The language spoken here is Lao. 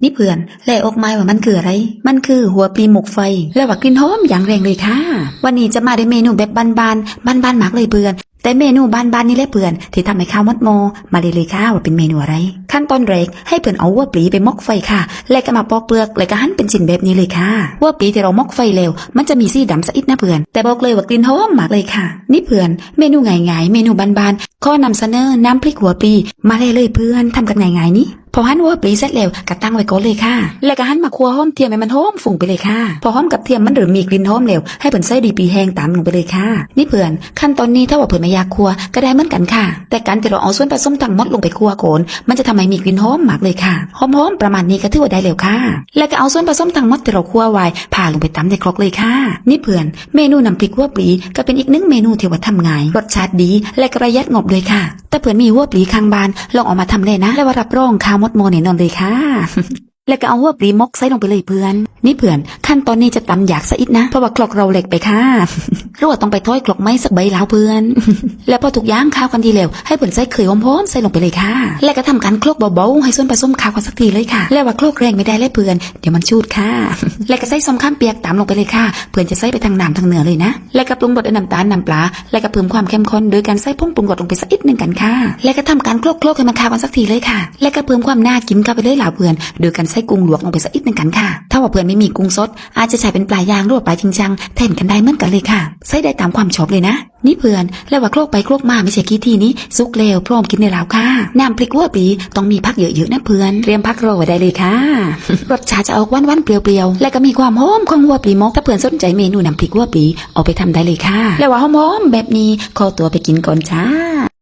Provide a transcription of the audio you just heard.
ນີ້ເພື່ອນ ແລະອອກໝາຍວ່າມັນຄືອະໄລ? ມັນຄືຫົວປີໝົກໄຟ ແລະວ່າກິ່ນຫອມຢ່າງແຮງເລີຍຄ່າ. ວັນນີ້ຈະມາດ້ວຍເມນູແບບບ້ານໆ ບ້ານໆມາກເລີຍເພື່ອນ. ແຕ່ເມນູບ້ານໆນີ້ແຫຼະເພື່ອນ ທີ່ທຳໃຫ້ຄາວໝົດໝໍ້. ມາເລີຍເລີຍຄ່າວ່າເປັນເມນູອະໄລ? ຂັ້ນຕອນແລກ ໃຫ້ເພື່ອນເອົາຫົວປີໄປໝົກໄຟຄ່າ ແລະກະມາປອກເປືອກ ແລະກະຫັນເປັນຊິ້ນແບບນີ້ເລີຍຄ່າ. ຫົວປີທີ່ເຮົາໝົກໄຟແລ້ວ ມັນຈະມີສີດຳຊະອິດນະເພື່ອນ ແຕ່ບອກເລີຍວ່າກິ່ນຫອມມາກເລີຍຄ່າ. ນີ້ເພື່ອນ ເມນູງ່າຍໆ ເມນູບ້ານໆ ຂໍນຳສະເໜີນ້ຳພລິກຫົວປີ. ມາແລ້ວເລີຍເພື່ອນ ທຳກັນງ່າຍໆນີ້. ພໍຫັນຫົວປີເສັດແລ້ວ ກະຕັ້ງໄວ້ກ່ອນເລີຍຄ່າ ແລະກະຫັນມາຂົ້ວຫອມທຽມໃຫ້ມັນຫອມຟຸ້ງໄປເລີຍຄ່າ. ພໍຫອມກັບທຽມມັນເລີ່ມມີກິ່ນຫອມແລ້ວ ໃຫ້ເພິ່ນໃສ່ດີປີແຫ້ງຕາມລົງໄປເລີຍຄ່າ. ນີ້ເພື່ອນ ຂັ້ນຕອນນີ້ຖ້າວ່າເພິ່ນບໍ່ຢາກຂົ້ວກະໄດ້ເໝືອນກັນຄ່າ ແຕ່ການທີ່ເຮົາເອົາສ່ວນປະສົມທັງໝົດລົງໄປຂົ້ວກ່ອນ ມັນຈະທຳໃຫ້ມີກິ່ນຫອມມາກເລີຍຄ່າ. ຫອມໆປະມານນີ້ກະຖືວ່າໄດ້ແລ້ວຄ່າ ແລະກະເອົາສ່ວນປະສົມທັງໝົດທີ່ເຮົາຂົ້ວໄວ້ ພາລົງໄປຕຳໃນຄຣອກເລີຍຄ່າ. ນີ້ເພື່ອນ ເມນູນ້ຳພລິກຫົວປີກະເປັນອີກໜຶ່ງເມນູທີ່ວ່າທຳງ່າຍ ລົດຊາດດີ ແລະກະປະຢັດງົບດ້ວຍຄ່າ. ຖ້າເພື່ອນມີຫົວປີຂ້າງບ້ານ ລອງເອົາມາທຳແດ່ນະ ແລະວ່າຮັບຮອງຄາວໝົດໝໍ້ແນ່ນອນເລີຍຄ່າ. ແລະກະເອົາຫົວປີໝົກໃສ່ລົງໄປເລີຍເພື່ອນ. ນີ້ເພື່ອນ ຂັ້ນຕອນນີ້ຈະຕຳຢາກຊະອິດນະ ເພາະວ່າຄຣອກເຮົາເລັກໄປຄ່າ ຫຼືວ່າຕ້ອງໄປຖອຍຄຣອກໃໝ່ສັກໃບລາວເພື່ອນ. ແລະພໍທຸກຢ່າງຄາວກັນດີແລ້ວ ໃຫ້ເພິ່ນໃສ່ເຂີຍຫອມໆໃສ່ລົງໄປເລີຍຄ່າ ແລະກະທຳການຄຣອກເບົາໆ ໃຫ້ສ່ວນປະສົມເຂົ້າກັນສັກທີເລີຍຄ່າ. ແລະວ່າຄຣອກແຮງບໍ່ໄດ້ເລີຍເພື່ອນ ດຽວມັນຊູດຄ່າ. ແລະກະໃສ່ຊອມຄຳປຽກຕາມລົງໄປເລີຍຄ່າ ເພື່ອນຈະໃສ່ໄປທັງນ້ຳທັງເນື້ອເລີຍນະ. ແລະກະປຸງລົດດ້ວຍນ້ຳຕານ ນ້ຳປາ ແລະກະເພີ່ມຄວາມເຂັ້ມຂຸ້ນໂດຍການໃສ່ຜົງປຸງລົດລົງໄປຊະອິດໜຶ່ງກັນຄ່າ. ແລະກະທຳການຄຣອກໆໃຫ້ມັນເຂົ້າກັນສັກທີເລີຍຄ່າ ແລະກະເພີ່ມຄວາມໜ້າກິນເຂົ້າໄປເລີຍລາວເພື່ອນ ໂດຍການໃສ່ກຸ້ງລວກລົງໄປຊະອິດໜຶ່ງກັນຄ່າ. ຖ້າວ່າເພື່ອນບໍ່ມີກຸ້ງສົດ ອາດຈະໃຊ້ເປັນປາຍ່າງ ຫຼືວ່າປາຈິງຈັງແທນກັນໄດ້ເໝືອນກັນເລີຍຄ່າ ໃຊ້ໄດ້ຕາມຄວາມຊອບເລີຍນະ. ນີ້ເພື່ອນ ແລະວ່າຄຣອກໄປຄຣອກມາ ມີແຕ່ກີ້ທີນີ້ ສຸກແລ້ວ ພ້ອມກິນໄດ້ແລ້ວຄ່າ. ນ້ຳພລິກຫົວປີຕ້ອງມີຜັກເຍີະໆນະເພື່ອນ ຕຽມຜັກລໍໄວ້ໄດ້ເລີຍຄ່າ. ລົດຊາດຈະອອກຫວານໆ ປຽວໆ ແລະກະມີຄວາມຫອມຂອງຫົວປີໝົກ. ຖ້າເພື່ອນສົນໃຈເມນູນ້ຳພລິກຫົວປີ ເອົາໄປທຳໄດ້ເລີຍຄ່າ ແລະວ່າຫອມໆແບບນີ້ ຂໍຕົວໄປກິນກ່ອນຈ້າ.